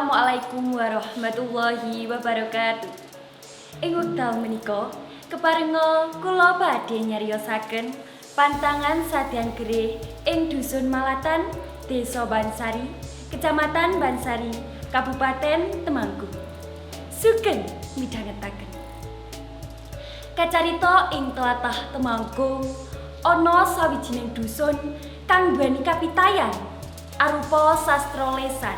Assalamualaikum warahmatullahi wabarakatuh. Ing wekdal menika keparenga kula badhe nyariosaken pantangan sadean gerih ing Dusun Malatan, Desa Bansari, Kecamatan Bansari, Kabupaten Temanggung. Sugeng midhangetaken. Kacarita ing tlatah Temanggung ana sawijining dusun kang nduweni kapitayan arupa sastra lesan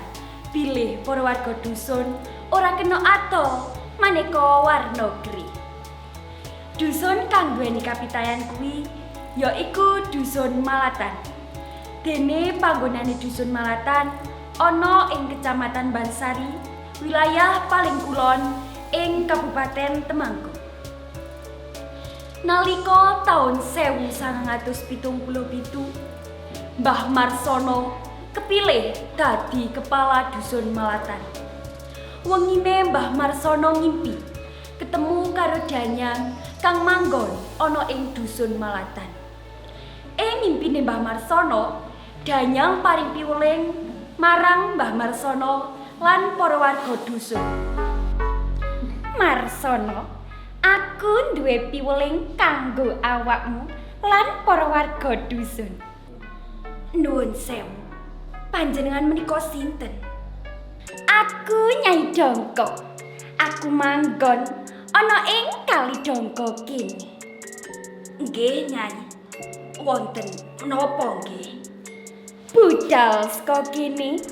bilih para warga dusun ora kena adol maneka warna gerih. Dusun kang nduweni kapitayan kuwi yaiku Dusun Malatan. Dene panggonane Dusun Malatan ana ing Kecamatan Bansari, wilayah paling kulon ing Kabupaten Temanggung. Nalika taun 1977, Mbah Marsono kepilih dadi kepala Dusun Malatan. Wengine Mbah Marsono ngimpi ketemu karo danyang kang manggon ana ing Dusun Malatan. Ing ngimpine Mbah Marsono, danyang paring piweling marang Mbah Marsono lan para warga dusun. "Marsono, aku duwe piweling kanggo awakmu lan para warga dusun." "Nuwun sewu. Panjenengan menika sinten?" "Aku Nyai Dongko. Aku manggon ana ing Kali Dongko kene." "Nggih, Nyai. Wonten menapa nggih?" "Budal saka kene,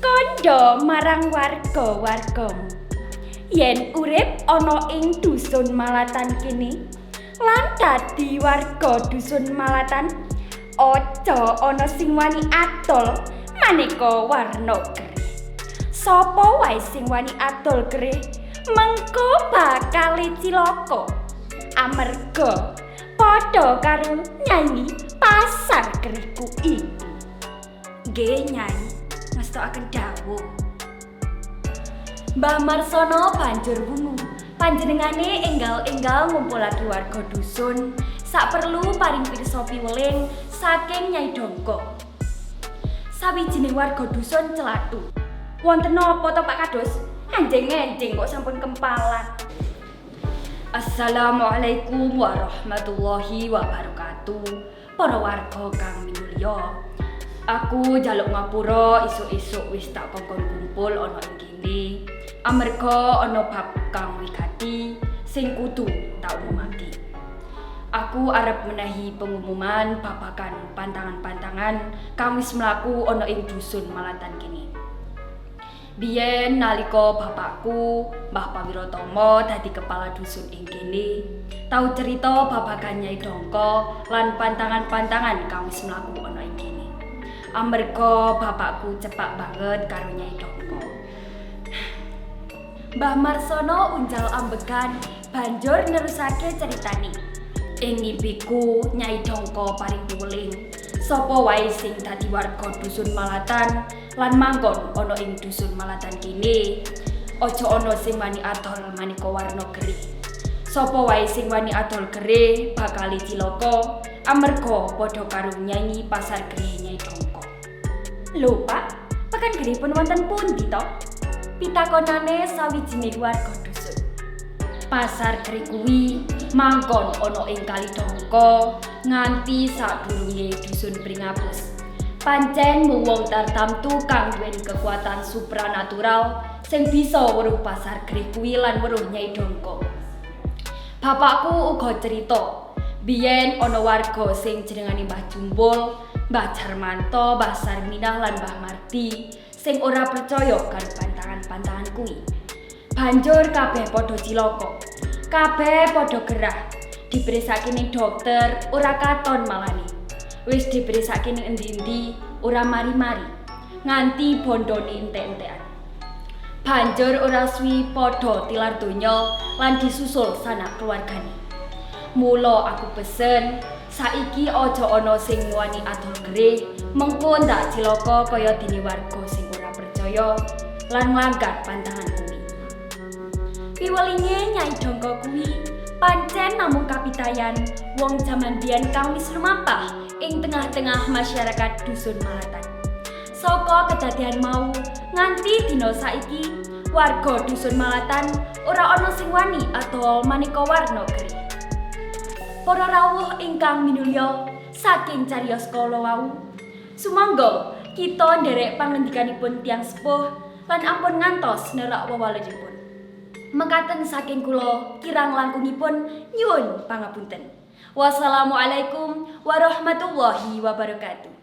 kandha marang warga-wargamu. Yen urip ana ing Dusun Malatan kene lan dadi warga Dusun Malatan, aja ana sing wani adol maneka warna gerih. Sapa wae sing wani adol gerih, mengko bakal cilaka. Amarga padha karo nyanyi pasar gerihku iki." "Nggih, Nyai, ngestokaken dawuh." Mbah Marsono banjur wungu. Panjenengane enggal-enggal ngumpulake warga dusun sak perlu paring pirsa piweling saking Nyai Dongko. Sawijining warga dusun celathu. "Wonten napa to, Pak Kadus? Enjing-enjing kok sampun kempalan." "Assalamualaikum warahmatullahi wabarakatuh. Para warga kang minulya. Aku njaluk ngapura isuk-isuk wis tak kongkon kumpul ana ing kene. Amarga ana bab kang wigati sing kudu tak umumake. Aku arep menehi pengumuman babagan pantangan-pantangan kang wis mlaku ana ing Dusun Malatan kene. Biyen nalika bapakku, Mbah Pawirotama, dadi kepala dusun ing kene, tau cerita babagan Nyai Dongko lan pantangan-pantangan kang wis mlaku ana ing kene. Amarga bapakku cepak banget karo Nyai Dongko." Mbah Marsono uncal ambegan banjur nerusake ceritane. "Ing ngimpiku Nyai Dongko paring piweling sapa wae sing dadi warga Dusun Malatan lan manggon ana ing Dusun Malatan kene, aja ana sing wani adol maneka warna gerih. Sapa wae sing wani adol gerih bakal cilaka amarga padha karo nyanyi pasar gerih Nyai Dongko." "Lho, Pak, pakan gerihipun wonten pundi to?" pitakonane sawijining warga dusun. "Pasar gerih kuwi manggon ana ing Kali Dongko nganti sadurunge dusun Pringapus. Pancen mung wong tartamtu kang duweni kekuatan supranatural sing bisa weruh pasar gerih kuwi lan weruh Nyai Dongko. Bapakku uga cerita, biyen ana warga sing jenengane Mbah Jumbul, Mbah Jarmanto, Mbah Sarminah lan Mbah Mardi sing ora percaya karo pantangan-pantangan kuwi. Banjur kabeh padha cilaka. Kabeh padha gerah. Dipriksake ning dokter ora katon malane. Wis dipriksake ning endi-endi ora mari-mari. Nganti bondone entek-entekan. Banjur ora suwi padha tilar donya lan disusul sanak keluargane. Mula aku pesen, saiki aja ana sing wani adol gerih, mengko ndak cilaka kaya dene warga sing ora percaya lan nglanggar pantangan kuwi." Piwelinge Nyai Dongko kuwi pancen namung kapitayan wong jaman biyen kang wis lumampah ing tengah-tengah masyarakat Dusun Malatan. Saka kedadian mau nganti dina saiki, warga dusun Malatan ora ana sing wani adol maneka warna keris. Para rawuh ingkang minulya, saking cariyos kala wau, sumangga kita nderek pangendikanipun tiyang sepuh lan ampun ngantos nerak wewaleripun. Mekaten saking kula, kirang langkungipun nyuwun pangapunten. Wassalamualaikum warahmatullahi wabarakatuh.